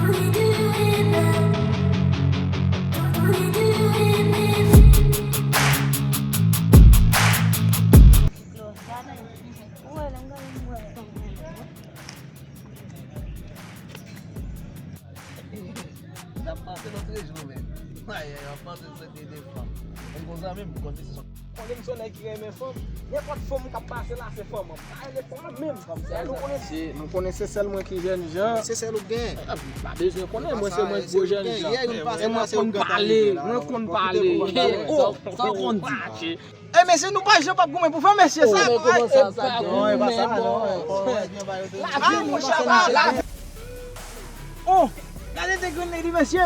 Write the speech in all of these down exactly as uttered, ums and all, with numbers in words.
N ap panse lòt jou, men. Ay, ay, w ap panse se de fanm. Mwen gon zanmi m, konnen se son. Konnen m se yon nèg ki renmen fanm. Nenpòt fanm k ap pase la, se fanm an. Pa rele fanm an menm. Fanm sa, nou konnen. Si, nou konnen se sèl mwen ki jèn jan. Se sèl ou k genyen. Pa bezwen konnen, mwen se mwen ki gwo jèn jan. E mwen konn pale, mwen konn pale. Oh, sa w konn di. E mesye, nou pa janm p ap goumen pou fè mesye sa. Oh, men kòman sa, sa goumen, non. Ah, monchè, pa la. Oh, gade de grenn lady, mesye.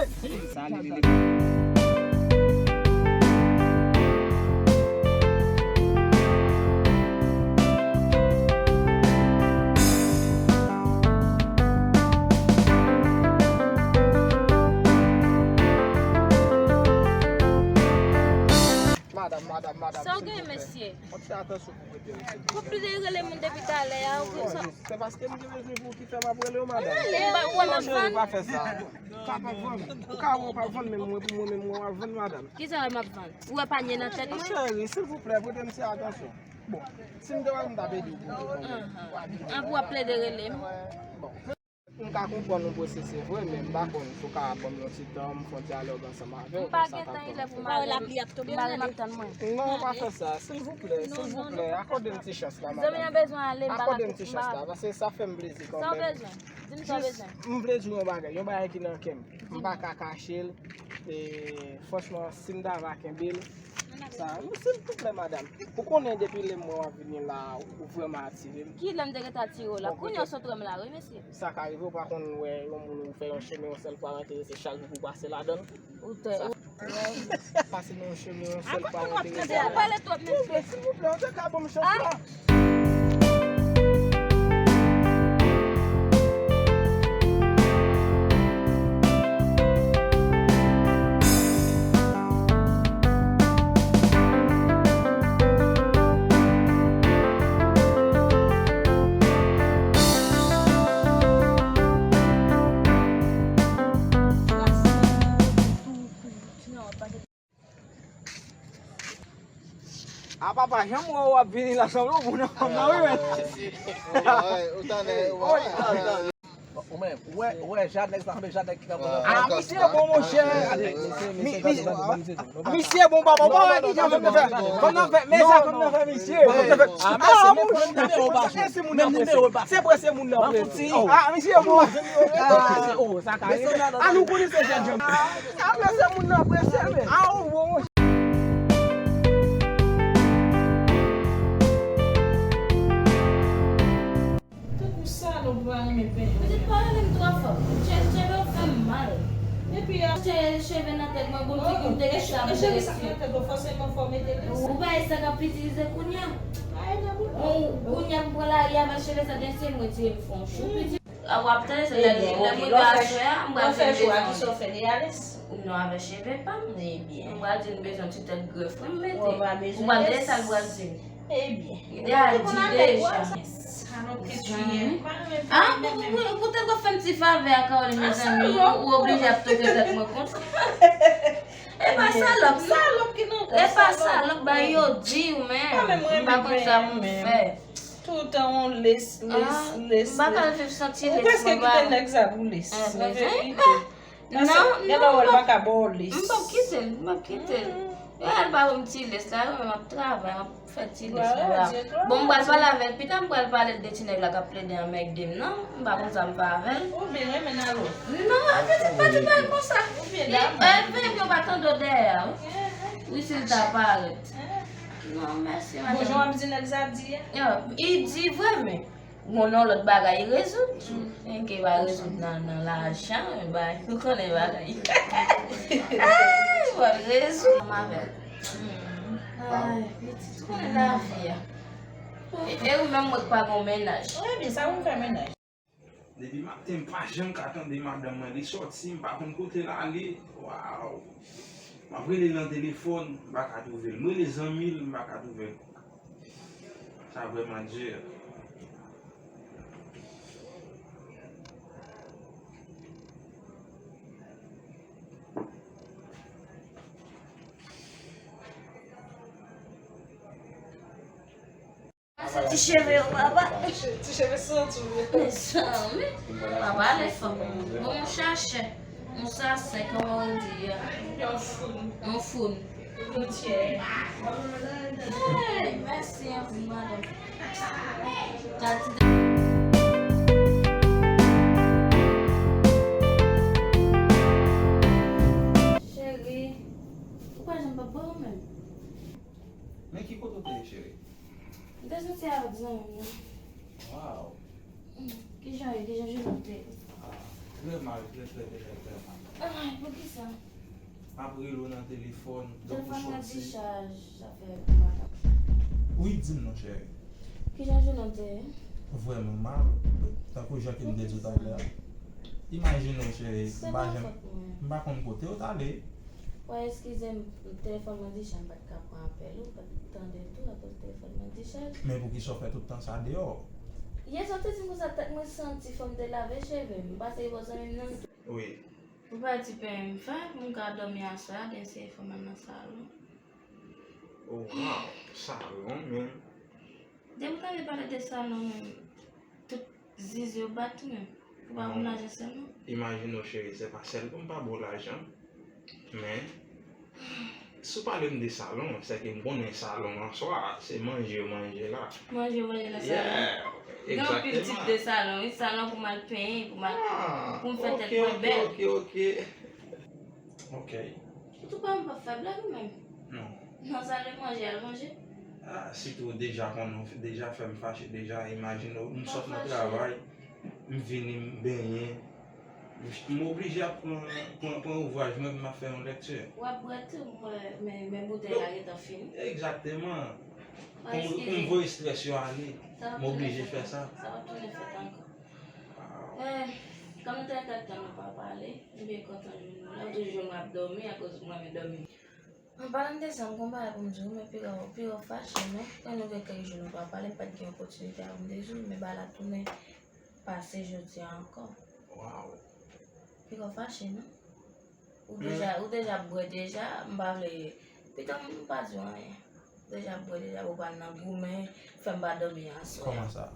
Madanm, madanm, madanm, sa w genyen, mesye? Yon ti atansyon pou mwen, mesye. Pou plis de rele moun depi talè a, ou sa. Se paske m gen bezwen pou ki fè m ap rele w, madanm. Rele, ou wè m ap vann? Pa fè sa. Ou ka pa vann. Ou ka wè w pa vann, men mwen, pou mwen menm, mwen w ap vann, madanm. Kisa w wè m ap vann? Ou wè panye nan tèt mwen? Cheri, silvouplè, prete m ti atansyon. Bon, si m te wè m t ap ede w pou w te konprann. An pou w ap plede rele m. Bon. M ka konprann ou presese vre, men m pa konn si w ka ban m yon ti tan, m fè yon dyalòg ansanm avè w, konsa pa pran. M pa gen tan, ilè pou m ale. M pa renmen ap tann mwen. Non, pa fè sa, silvouplè, silvouplè, akòde m ti chans la, madanm. Zanmi an bezwen ale, m pa ka. Akòde m ti chans la, paske sa fè m plezi kanmenm. Sa w bezwen? Di m sa w bezwen. Jis, m vle di w yon bagay, yon bagay ki nan kè m. M pa ka kache l. E, franchman, si m ta va kenbe l, sa, silvouplè, madanm. Ou konnen depi lè m wè w ap vini la, ou vrèman atire m. Ki lè m te gentan atire w la? Kounye a w sot wè m la, wi, mesye. Sa ka rive, ou pa konn wè yon moun ou fè yon chemen yon sèl fwa, w enterese chak jou pou w pase ladan l. Ou te, ou pase nan yon chemen yon sèl fwa, w enterese. Ou pale twòp, mesye. Silvouplè, silvouplè, ou te ka ban m chans la. A papa, jan m wè w ap vini la, sanble w bon nan fanm nan, wi, men. Ou menm, ou wè, ou wè Janèk, sanble Janèk ki t ap pran. A, misye bon, monchè. Mi-, mi-, misye bon, papa, ou pa wè ki jan fanm nan fè. Fanm nan fè, men sa fanm nan fè misye. Fanm nan fè. A, mesye, men fanm nan fè. Se vre, se moun nan prese. A, misye bon. A, nou konnen se jèn jan. Apre se moun nan prese, men. A, ou bon. Tankou salòp ou pa renmen penyen. Pitit pa rele m twò fò. Chè-, cheve w fè m mal. Epi a. Chè-, cheve nan tèt mwen, bon, ti kout de sa m te resi. Ou pa wè sa k ap itilize kounye a? Ou, kounye a m pran lari avè cheve sa, gen se mwen tire m fè yon chou. Pitit. A, w ap tande, se lè, lè m rive aswè a, m pral di l bezwen. Non, avè cheve pa m. Ebyen. M pral di l bezwen ti tèt grèf, wi, m mete. Ou pral tande sa l pral di m. Ebyen. Li deja di deja. A, pou, pou, pou, poutèt w ap fè m ti favè a, Caroline, mezanmi, ou, ou oblije ap toke tèt mwen konsa. E pa salòp, non. E pa salòp, bagay yo di w, men. M pa konn sa moun fè. Toutan on les, les, les. M pa ka viv san ti les. Ou prèske kite nèg sa pou les. Nan verite. Non, non. Gen lè w wè l pa ka ba w les. M p ap kite l, m p ap kite l. Yo al ba m ti les la, yo menm ap travay, m ap fè ti les la. Bon, m pral pale avè l pita, m pral pale l de ti nèg la k ap plede anmègde m nan. M pa konn sa m fè avè l. Ou byen renmen Nalo? Non, a pitit pa di bagay konsa. Ou byen dam? E, veye pou yo pa tande w dèyè a, wi. Wi, si l ta parèt. Non, mèsi, madanm. Bon, jan w ap di nèg sa ap di a? Yo, li di vre, men gon yon lòt bagay li rezoud. Enke pa rezoud nan, nan lajan, men bagay, ou konnen bagay. Ay, w ap rezoud. Ansanm avè l. Ay, pitit, ou konnen lavi a. E, e ou menm, mwen k pa gon mennaj. Wi, men sa pou m fè mennaj. Depi maten, m pa janm ka tande madanm mwen. Li sòti, m pa konn kote l ale. Waw! M ap rele l nan telefòn, m pa ka twouve l. M rele zanmi l, m pa ka twouve l. Sa vrèman di. Ti cheve yo, papa. Ti cheve santi w ye. Mezanmi, papa, ale fanm. Bon, m chache. M sase, kòman w di a? Yon foun. Yon foun. Yon tyè. Hey, mèsi anpil, madanm. Tati. Cheri, ou pa janm pa bò ou menm? Men ki kote w te ye, cheri? M te soti avèk zanmi m nan. Waw. Mm, kijan w ye? Kijan jounen w te ye? Ah, trè mal, trè, trè, trè, trè mal. Ay, poukisa? M ap rele w nan telefòn, donk ou soti. Telefòn nan dichaj, sa fè maten. Wi, di m non, cheri. Kijan jounen w te ye? Vrèman mal, tankou jan ke m te di w talè a. Imajine w, cheri, m pa janm, m pa konn kote w t ale. Wè, eskize m, telefòn mwen dichaj, m pa t ka pran apèl ou, m pa t tande tou akoz telefòn mwen dichaj. Men poukisa w fè tout tan sa deyò? Yè swa w te di m konsa, tèt mwen santi, fò m te lave cheve m, m pase bò zanmi m nan. Wi. Ou pa di pen m fè pou m ka dòmi aswè a, gen se fò m al nan salon. Oh, wow, salon, men. Depi w tande pale de salon, men, tout zizi yo bat tou, men. Ou pa konn lajan sèlman. Imajine w, cheri, se pa sèl pou m pa ba w lajan, men, si w pale m de salon, se ke m konnen salon an swa, se manje yo manje la. Manje yo manje nan salon? Yeah, egzakteman. Gen anpil tip de salon, wi. Salon pou m al penyen, pou m al, pou m fè tèt mwen bèl. Ah, ok, ok, ok, ok. Ok. Ou tou pa m p ap fè blag ou menm? Non. Nan sal de manje, al manje? Ah, sitou w deja konnen, w deja fè m fache deja, imajine w, m sot nan travay, m vini, m benyen, m oblije ap pran, pran, pran ouvraj mwen pou m ap fè yon lekti. W ap bwè tou, m wè, men, men boutèy la gentan fini. Egzakteman. Pou m, pou m voye estrès yo ale, m oblije fè sa. Sa p ap tounen fèt ankò. Eh, kòm nou te ret ap tann nou pa pale, m byen kontan jwenn nou la. Ou toujou jwenn mwen ap dòmi akoz mwen renmen dòmi. An palan de sa, m gon bagay pou m di w, men piga w, piga w fache, non? Kan nou gen kèk jou nou pa pale, m pa t gen opòtinite a pou m te di w, men bagay la tounen pase jodi a ankò. Waw. Piga w fache, non? Ou deja, ou deja ap bwè deja, m pa vle, pito m pa di w anyen. Deja ap bwè deja, ou pral nan goumen, fè m pa dòmi aswè. Kòman sa?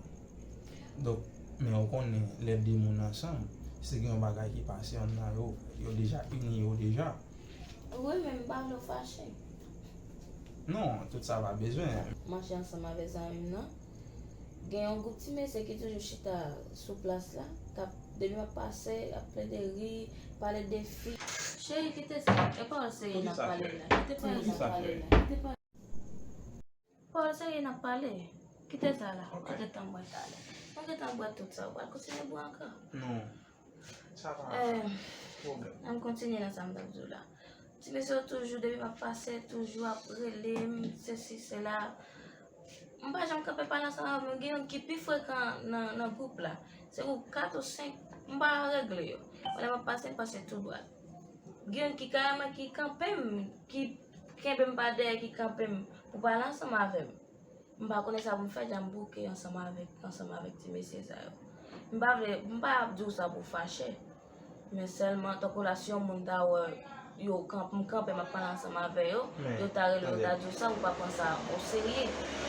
Donk, men ou konnen, lè de moun ansanm, si gen yon bagay ki pase, yonn nan yo, yo deja ini yo deja. Wi, men m pa vle w fache. Non, tout sa pa bezwen. Mache ansanm avèk zanmi m nan. Gen yon gwoup ti mesye ki toujou chita sou plas la, k ap, depi m ap pase, y ap plede ri, pale de fi. Cheri, kite sa. E pawòl serye n ap pale la. Kite pawòl n ap pale la. Kite pawòl. Pawòl serye n ap pale. Kite sa la. Ok. Ou gentan bwè talè. Ou gentan bwè tout sa. Ou pral kontinye bwè ankò. Non. Sa pa pwoblèm. An n kontinye nan sa m t ap di w la. Ti mesye yo toujou, depi m ap pase, toujou ap rele m, sesi, sela. M pa janm kanpe pale ansanm avè m. Gen youn ki pi frekan nan, nan gwoup la. Se gwoup kat ou senk, m pa regle yo. Lè m ap pase, m pase tou dwat. Gen youn ki kareman ki kanpe m, ki kenbe m pa dèyè, ki kanpe m pou pale ansanm avè m. M pa konnen sa pou m fè, jan m bouke ansanm avèk, ansanm avèk ti mesye sa yo. M pa vle, m pa ap di w sa pou w fache. Men sèlman, tankou la, si yon moun ta wè yo kanp-, m kanpe, m ap pale ansanm avè yo, yo ta rele, yo ta di w sa, ou pa pran sa oserye.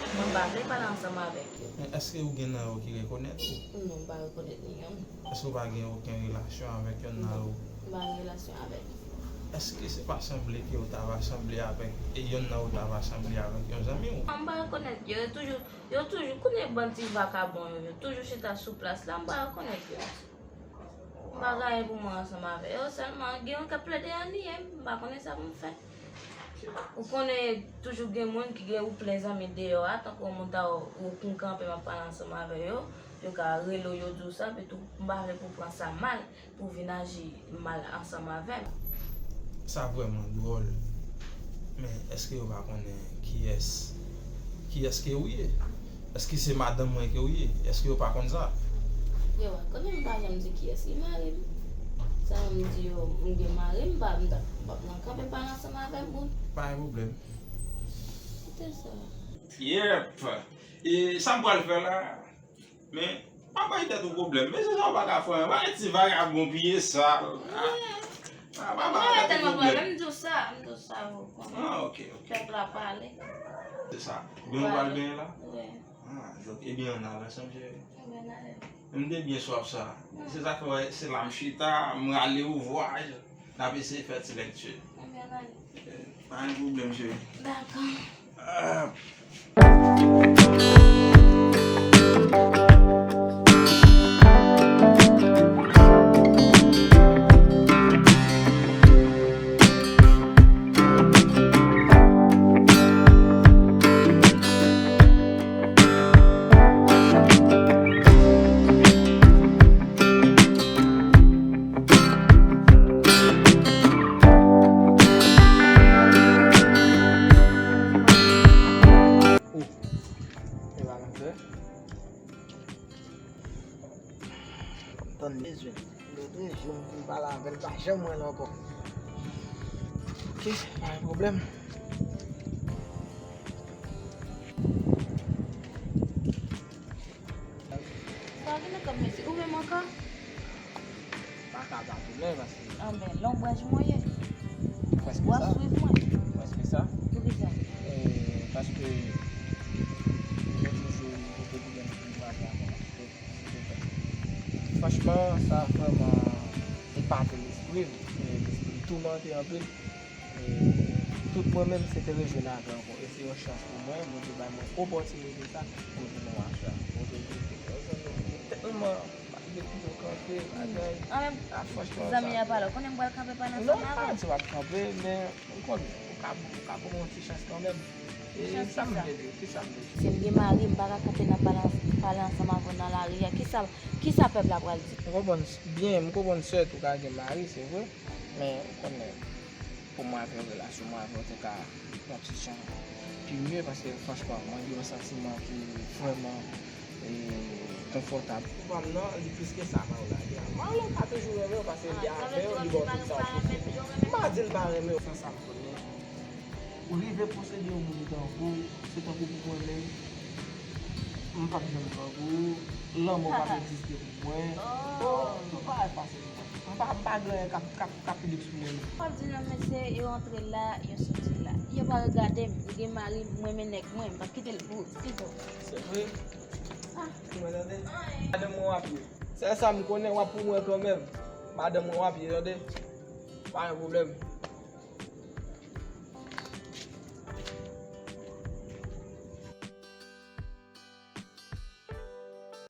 Mwen, m pa vle pale ansanm avèk yo. Men èske ou gen nan yo ki rekonèt ou? Non, m pa rekonèt ni yonn. Èske ou pa gen okenn relasyon avèk yonn nan yo? Non, m pa gen relasyon avèk yo. Èske se pa sanble ke ou ta va sanble avèk, e yonn nan yo ta va sanble avèk yon zanmi w? Non, m pa rekonèt yo, yo toujou, yo toujou, kounye a bann ti vakabon yo, yo toujou chita sou plas la, m pa rekonèt yo. M pa gen anyen pou mwen ansanm avè yo, sèlman gen youn k ap plede anniye m, m pa konnen sa pou m fè. Ou konnen toujou gen moun ki gen ou plen zanmi deyò a, tankou yon moun ta wè ou, ou kanpe m ap pale ansanm avè yo, yo ka rele w, yo di w sa, epi tou, m pa vle pou w pran sa mal, pou w vin aji mal ansanm avè m. Sa vrèman dwòl. Men èske yo pa konnen kiyès, kiyès ke ou ye? Èske se madanm mwen ke ou ye? Èske yo pa konn sa? Yo pa konnen, m pa janm di kiyès ki mari m. Sa m di yo, m gen mari, m pa, m t ap, m p ap nan kanpe pale ansanm avè moun. Pa gen pwoblèm. Kite sa. Yep. E sa m pral fè la? Men, pa bay tèt ou pwoblèm. Mesye sa yo pa ka fè anyen. Pa gen ti vagabon pye sal. Ah, ah, pa bay tèt ou pwoblèm. M di w sa, m di w sa, ou konnen. Ah, ok, ok. Pèp la pale. Se sa. Benyen w pral benyen la? Wi. Ah, donk, ebyen, ann al ansanm, cheri. Ebyen, ann ale. M te byen swaf sa. Se sa k fè, wè, se la m chita, m rale ouvwaj, n ap eseye fè ti lekti. Ebyen, ann ale. Eh, pa gen pwoblèm, cheri. Dakò. Ah. Ou, e pa konn fè. M tann bezwen. Lòt jou m vin pale avè l, pa janm wè l ankò. Ok, pa gen pwoblèm. Sa vin nan kòb mesye, ou menm ankò? Pa ka pa tounen, paske anben, lonbraj mwen ye. Prèske w ap sa. Swiv mwen. Prèske sa. Poukisa? E, paske lòt jou, ou te di m pou m mache avè w. Franchman, sa vrèman epate lespri m. E, lespri m toumante anpil. E, tout mwen menm, se te rejwenn avè w ankò. E se yon chans pou mwen, Bondye bay mwen opòtinite sa pou m vin nan mache a. Bondye beni w, zanmi m. Tèlman, malgre tout yo kanpe, bagay. Ah, franchman, zanmi a pale. Ou konnen m pral kanpe pale ansanm avè w? Non, m pa di w ap kanpe, men ou konnen, ou ka, ou ka ban mwen yon ti chans kanmenm. E sa m vle di, ki sa m vle di? Si m gen mari, m pa ka kanpe nan pale, pale ansanm avè w nan lari a. Kisa, kisa pèp la pral di? M konprann byen, m konprann sèt ou ka gen mari, se vre. Men ou konnen, pou mwen avè w, relasyon mwen avè w te ka yon ti jan pi mye, paske franchman, mwen gen yon santiman ki vrèman, e, konfòtab. Pou pa m nan, li plis ke sa, Marla gen. Marla ka toujou renmen w, paske li avè w, li ba w tout sa w posede. M pa di l pa renmen w, se sa m konnen. Ou rive posede yon moun tankou w, se tankou pou mwen menm, m p ap janm pran pou ou, lanmò p ap egziste pou mwen. Oh, tout bagay fasil pou mwen. M pa, m pa gen anyen k ap, k ap, k ap pi liks pou mwen, non. W ap di non, mesye, yo antre la, yo soti la. Yo pa regade m, m gen mari m, m renmen nèg mwen, m p ap kite l pou, pito. Se vre? Ah. Ou mwen tande? Madanm mwen w ap ye. Sèl sa m konnen, w ap pou mwen kanmenm. Madanm mwen w ap ye, tande? Pa gen pwoblèm.